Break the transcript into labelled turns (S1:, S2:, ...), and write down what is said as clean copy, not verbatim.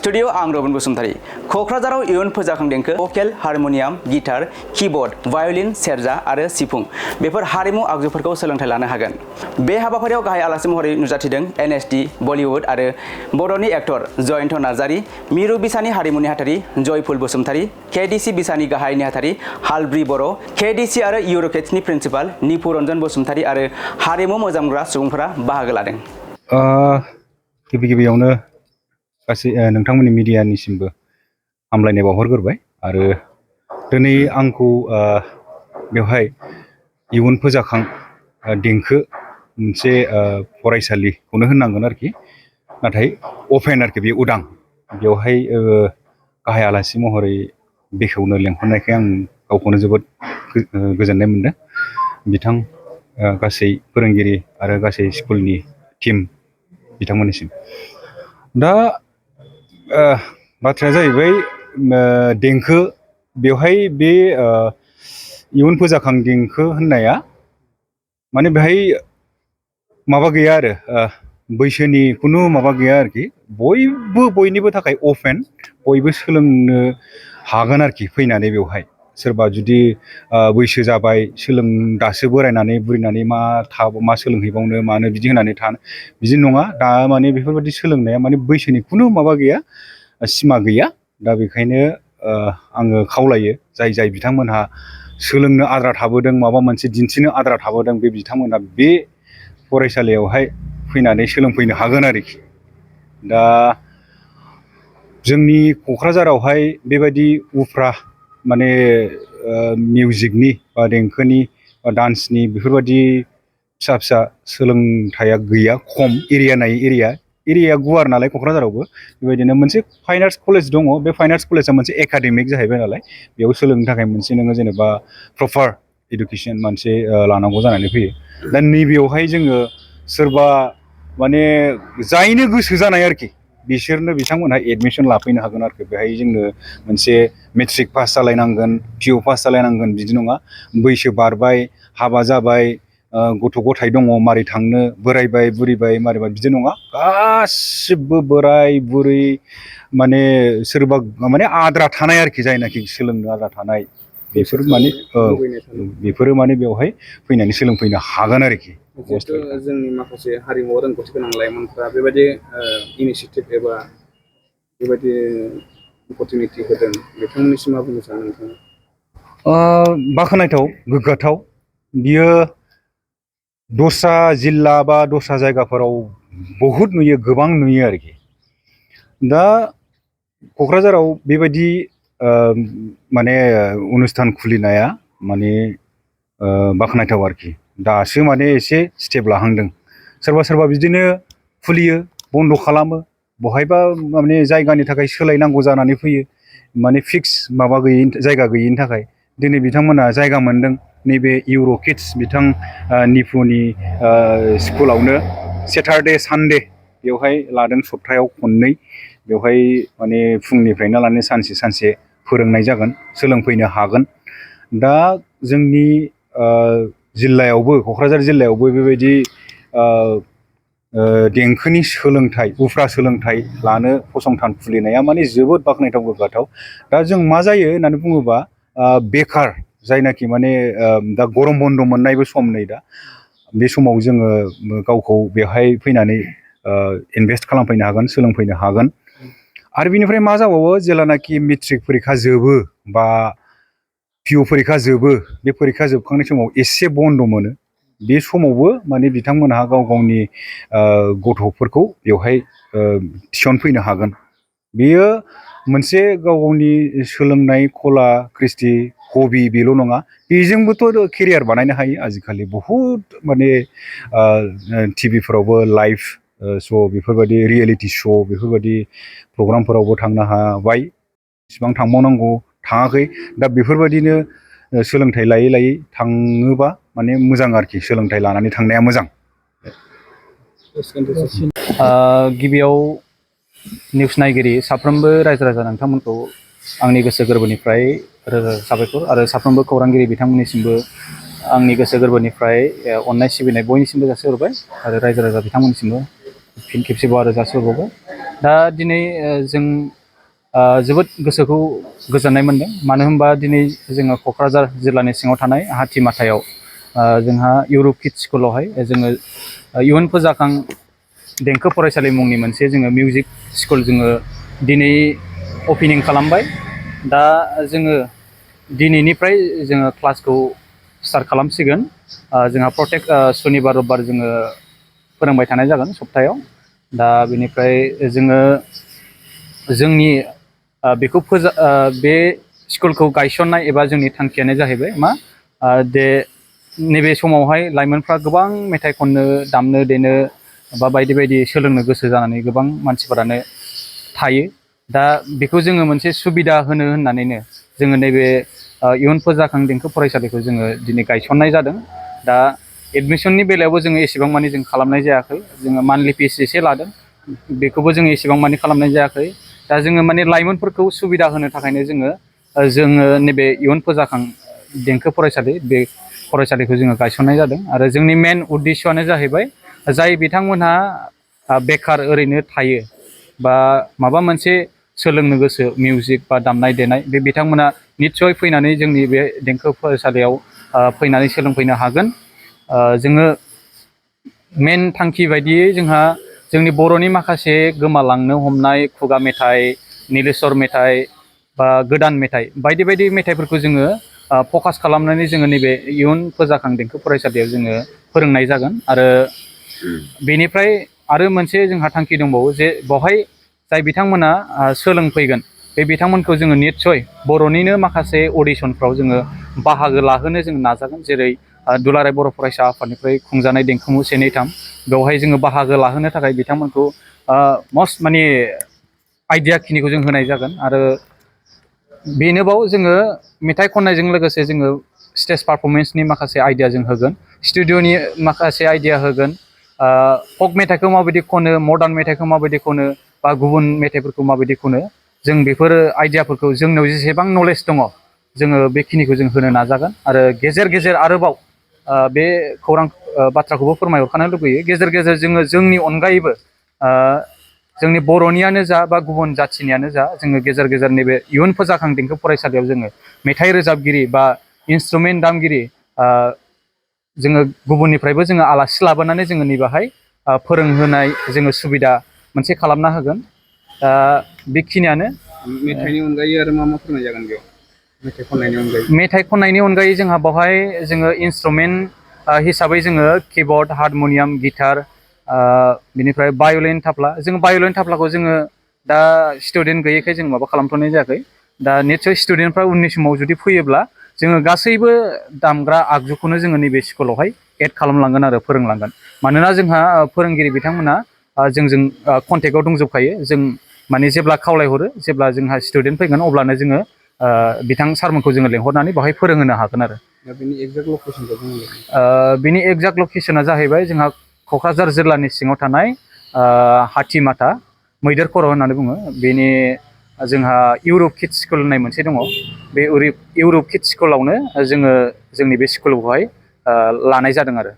S1: Studio आं Robin Basumatary क'क्राझाराव इयुन फोजाखां देंखो भकेल हारमोनियाम गिटार कीबोर्ड वायलिन सेरजा आरो सिफुं बेफोर हारिमु आगजुफोरखौ सोलोंथाइ लानो हागोन। बे हाबाफारियाव गाहाय आलासि महरै नुजाथिदों एनएसडि बलिउड आरो बर'नि एक्टर जयन्त नार्जारी, मिरु बिसानि हारिमु नेहाथारि जयफुल बसुमतारी, केडिसि बिसानि गाहाय नेहाथारि हालब्रि बर', केडिसि आरो इउर'केट्सनि प्रिन्सिपाल निपु रन्जन बसुमतारी आरो हारिमु मोजां मोनग्रा सुबुंफोरा बाहागो लादों।
S2: गिबियावनो गासै नोंथांमोननि मिडियानिसिमबो हामलायनाय बावहरग्रोबाय आरो दिनै आंखौ बेवहाय इयुन फोजाखां देंखो मोनसे फरायसालिखौनो होननांगोन आरोखि, नाथाय अपेन आरोखि बे उदां बेवहाय गाहाय आलासि महरै बेखेवनो लेंहरनायखाय आं गावखौनो जोबोद गोजोननाय मोनदों। बिथां गासै फोरोंगिरि आरो गासै स्कुलनि टिम बिथांमोननिसिम। दा बाथ्राया जाहैबाय देंखो बेवहाय बे इयुन फोजाखां देंखो होननाया माने बेहाय माबा गैया आरो बैसोनि खुनु माबा गैया आरोखि, बयनिबो थाखाय अपेन, बयबो सोलोंनो हागोन आरोखि फैनानै बेवहाय। सोरबा जुदि बैसो जाबाय दासो बोरायनानै बुरिनानै मा सोलोंहैबावनो मानो बिदि होननानै बिदि नङा। दा माने बेफोरबायदि सोलोंनाया माने बैसोनि खुनु माबा गैया, सिमा गैया। दा बेखायनो आङो खावलायो जाय बिथांमोनहा सोलोंनो आद्रा थाबोदों, माबा मोनसे दिन्थिनो आद्रा थाबोदों, बे बिथांमोनहा बे फरायसालियावहाय फैनानै सोलोंफैनो हागोन आरोखि। दा जोंनि क'क्राझारावहाय बेबायदि उफ्रा माने मिउजिकनि बा देंखोनि बा डान्सनि बेफोरबायदि फिसा फिसा सोलोंथाइया गैया, खम। एरिया नायै एरिया गुवार नालाय क'क्राझारावबो बेबायदिनो मोनसे फाइन आर्ट्स कलेज दङ। बे फाइन आर्ट्स कलेजआ मोनसे एकाडेमिक जाहैबाय नालाय, बेयाव सोलोंनो थाखाय मोनसे नोङो जेनेबा प्रपार इडुकेसन मोनसे लानांगौ जानानै फैयो। दा नैबेयावहाय जोङो सोरबा माने जायनो गोसो जानाय आरोखि बिथांमोनहा एडमिसन लाफैनो हागोन आरोखि। बेहाय जोंनो मोनसे मेट्रिक पास जालायनांगोन, पिअ पास जालायनांगोन बिदि नङा। बैसो बारबाय, हाबा जाबाय, गथ' गथाय दङ, मारै थांनो, बोरायबाय बुरिबाय मारैबाय बिदि नङा। गासिबो बोराय बुरै माने सोरबा माने आद्रा थानाय आरोखि, जायनाखि सोलोंनो आद्रा थानाय बेफोरो माने बेवहाय फैनानै सोलोंफैनो हागोन आरोखि।
S3: जोंनि माखासे हारिमुआव रोंगौथि गोनां लाइमोनफ्रा बेबायदि इनिसियेटिभ एबा बेबायदि अपरचुनिटि होदों, बिथांमोननिसिम मा बुंनो सानो नोंथाङा?
S2: बाख्नायथाव, गोग्गाथाव। बियो दस्रा जिल्ला बा दस्रा जायगाफोराव बहुद नुयो, गोबां नुयो आरोखि। दा क'क्राझाराव बेबायदि माने अनुस्थान खुलिनाया माने बाख्नायथाव आरोखि। दासो माने एसे स्टेप लाहांदों। सोरबा बिदिनो खुलियो, बन्द' खालामो, बहायबा माने जायगानि थाखाय सोलायनांगौ जानानै फैयो, माने फिक्स माबा जायगा गैयिनि थाखाय। दिनै बिथांमोना जायगा मोनदों नैबे इउर'किड्स बिथां निपुनि स्कुलावनो। सेटारडे सानडे बेवहाय लादों, सप्तायाव खननै। बेवहाय माने फुंनिफ्रायनो लानानै सानसे फोरोंनाय जागोन, सोलोंफैनो हागोन। दा जोंनि जिल्लायावबो, क'क्राझार जिल्लायावबो बेबायदि देंखोनि सोलोंथाइ, उफ्रा सोलोंथाइ लानो फसंथान खुलिनाया माने जोबोद बाख्नायथाव, गोग्गाथाव। दा जों मा जायो होननानै बुङोबा, बेखार जायनाखि माने दा गरम बन्द' मोननायबो सम नै दा, बे समाव जोङो गावखौ बेवहाय फैनानै इनभेस्ट खालामफैनो हागोन, सोलोंफैनो हागोन। आरो बिनिफ्राय मा जाबावो, जेलानाखि मेट्रिक फरिखा जोबो बा पिअ फरिखा जोबो, बे फरिखा जोबखांनाय समाव एसे बन्द' मोनो। बे समावबो माने बिथांमोनहा गाव गावनि गथ'फोरखौ बेवहाय थिसनफैनो हागोन। बेयो मोनसे गाव गावनि सोलोंनाय कला कृष्टि हबि, बेल' नङा, बेजोंबोथ' केरियार बानायनो हायो। आजिखालि बहुद माने टिभिफोरावबो लाइभ श' बेफोरबायदि रियेलिटि श' बेफोरबायदि प्रग्रामफोरावबो थांनो हाबाय। इसिबां थांबावनांगौ थाङाखै। दा बेफोरबायदिनो सोलोंथाइ लायै थाङोबा माने मोजां आरोखि, सोलोंथाइ लानानै थांनाया मोजां।
S4: गिबियाव निउस नायगिरि साफ्रोमबो रायजो राजा नोंथांमोनखौ आंनि गोसो गोरबोनिफ्राय रोजा साबायखर, आरो साफ्रोमबो खौरांगिरि बिथांमोननिसिमबो आंनि गोसो गोरबोनिफ्राय अननाय सिबिनाय बयनिसिमबो जासिहरबाय, आरो रायजो राजा बिथांमोननिसिमबो फिन खेबसेबाव आरो जासिहरबावबाय। दा दिनै जों जोबोद गोसोखौ गोजोननाय मोनदों मानो होनबा दिनै जोङो क'क्राझार जिल्लानि सिङाव थानाय हाथिमाटायाव जोंहा इउर'प किड्स स्कुलावहाय जोङो इयुन फोजाखां देंखो फरायसालि मुंनि मोनसे जोङो मिउजिक स्कुल जोङो दिनै अपेनिं खालामबाय। दा जोङो दिनैनिफ्राय जोङो क्लासखौ स्टार्ट खालामसिगोन। जोंहा प्रत्येक सुनिबार रबिबार जोङो फोरोंबाय थानाय जागोन सप्तायाव। दा बेनिफ्राय जोङो जोंनि बेखौ बे स्कुलखौ गायसननाय एबा जोंनि थांखियानो जाहैबाय मा दे नैबे समावहाय लाइमोनफ्रा गोबां मेथाइ खननो दामनो देनो बा बायदि बायदि सोलोंनो गोसो जानानै गोबां मानसिफोरानो थायो। दा बेखौ जोङो मोनसे सुबिदा होनो होननानैनो जोङो नैबे इयुन फोजाखां देंखो फरायसालिखौ जोङो दिनै गायसननाय जादों। दा एडमिसननि बेलायावबो जोङो एसेबां मानि जों खालामनाय जायाखै। जोङो मान्थलि फिस एसे लादों बेखौबो जोङो एसेबां मानि खालामनाय जायाखै। दा जोङो माने लाइमोनफोरखौ सुबिदा होनो थाखायनो जोङो नैबे इयुन फोजाखां देंखो फरायसालि बे फरायसालिखौ जोङो गायसननाय जादों। आरो जोंनि मेन उद्देस्यआनो जाहैबाय जाय बिथांमोनहा बेखार ओरैनो थायो बा माबा मोनसे सोलोंनो गोसो मिउजिक बा दामनाय देनाय बे बिथांमोना निस्सय फैनानै जोंनि बे देंखो फरायसालियाव फैनानै सोलोंफैनो हागोन। जोङो मेन थांखि बायदियै जोंहा जोंनि बर'नि माखासे गोमालांनो हमनाय खुगा मेथाइ, नीलेश्वर मेथाइ बा गोदान मेथाइ बायदि बायदि मेथाइफोरखौ जोङो फकास खालामनानै जोङो नैबे इयुन फोजाखां देंखो फरायसालियाव जोङो फोरोंनाय जागोन। आरो बेनिफ्राय आरो मोनसे जोंहा थांखि दंबावो जे बेवहाय जाय बिथांमोना सोलोंफैगोन बे बिथांमोनखौ जोङो निस्सय बर'निनो माखासे अडिसनफ्राव जोङो बाहागो लाहोनो जों नाजागोन। जेरै दुलाराय बर' फरायसा आफादनिफ्राय खुंजानाय देंखोमु 1, 2, 3 बेवहाय जोङो बाहागो लाहोनो थाखाय बिथांमोनखौ मस्ट माने आइडिया खिनिखौ जों होनाय जागोन। आरो बेनोबाव जोङो मेथाइ खननायजों लोगोसे जोङो स्टेज पारफरमेन्सनि माखासे आइडिया जों होगोन, स्टुडिअ'नि माखासे आइडिया होगोन, फक मेथाइखौ माबायदि खनो, मडार्न मेथाइखौ माबायदि खनो बा गुबुन मेथाइफोरखौ माबायदि खनो जों बेफोर आइडियाफोरखौ जोंनाव जेसेबां नलेज दङ जोङो बेखिनिखौ जों होनो नाजागोन। आरो गेजेर गेजेर आरोबाव बे खौरां बाथ्राखौबो फोरमायहरखानो लुबैयो। गेजेर गेजेर जोङो जोंनि अनगायैबो जोंनि बर'नियानो जा बा गुबुन जाथिनियानो जा जोङो गेजेर गेजेर नैबे इयुन फोजाखां देंखो फरायसालियाव जोङो मेथाइ रोजाबगिरि बा इन्सट्रुमेन्ट दामगिरि जोङो गुबुननिफ्रायबो जोङो आलासि लाबोनानै जोङो नैबाहाय फोरोंहोनाय जोङो सुबिदा मोनसे खालामना होगोन। दा बेखिनियानो।
S3: मेथाइनि अनगायै आरो मा मा फोरोंनाय जागोन बेयाव मेथाइ खननायनि अनगायै?
S4: मेथाइ खननायनि अनगायै जोंहा बेवहाय जोङो इन्सट्रुमेन्ट हिसाबै जोङो किबर्ड, हारम'नियाम, गिटार, बिनिफ्राय भाय'लिन, थाफ्ला। जोङो भाय'लिन थाफ्लाखौ जोङो दा स्टुडेन्ट गैयैखाय जों माबा खालामथ'नाय जायाखै। दा निस्सय स्टुडेन्टफ्रा उननि समाव जुदि फैयोब्ला जोङो गासैबो दामग्रा आगजुखौनो जोङो नैबे स्कुलावहाय एड खालामलांगोन आरो फोरोंलांगोन। मानोना जोंहा फोरोंगिरि बिथांमोना जोंजों कन्टेक्टआव दंजोबखायो। जों माने जेब्ला खावलायहरो जेब्ला जोंहा स्टुडेन्ट फैगोन अब्लानो जोङो बिथां सारमोनखौ जोङो लेंहरनानै बेवहाय फोरोंहोनो हागोन आरो।
S3: दा बेनि एक्जेक्ट लकेसनखौ बुङोब्ला?
S4: बिनि एक्जेक्ट लकेसना जाहैबाय जोंहा क'क्राझार जिल्लानि सिङाव थानाय हाथिमाटा मैदेर खर' होननानै बुङो। बेनि जोंहा इउर'प किड्स स्कुल होननाय मोनसे दङ। बे इउर'प किड्स स्कुलावनो जोङो जोंनि बे स्कुलखौहाय लानाय जादों आरो।